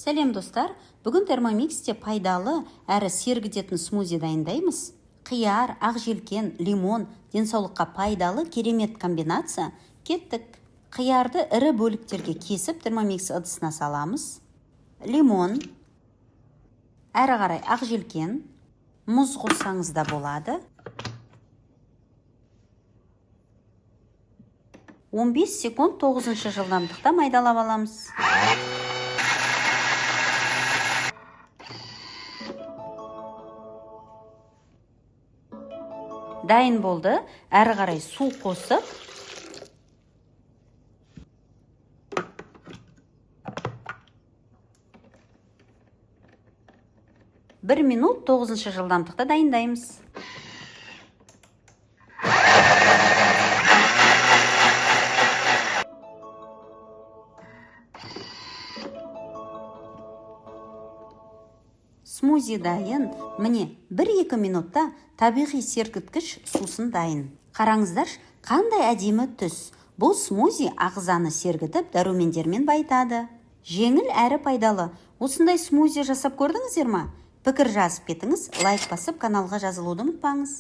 Сәлем, достар! Бүгін Термомиксте пайдалы әрі сергітетін смузи дайындаймыз. Қияр, ақжелкен, лимон – денсаулыққа пайдалы керемет комбинация. Кеттік! Қиярды ірі бөліктерге кесіп, Термомикс ыдысына саламыз. Лимон, әрі қарай ақжелкен, мұз қоссаңыз да болады. 15 секунд 9 жылдамдықта майдалап аламыз. Дайын болды. Әрі қарай су қосып, 1 минут 9 жылдамдықта дайындаймыз. Смузи дайын. Міне, 1-2 минутта табиғи сергіткіш сусын дайын. Қараңыздаршы, қандай әдемі түс! Бұл смузи ағзаны сергітіп, дәрумендермен байытады. Жеңіл әрі пайдалы. Осындай смузи жасап көрдіңіздер ма? Пікір жазып кетіңіз, лайк басып, каналға жазылуды ұмытпаңыз.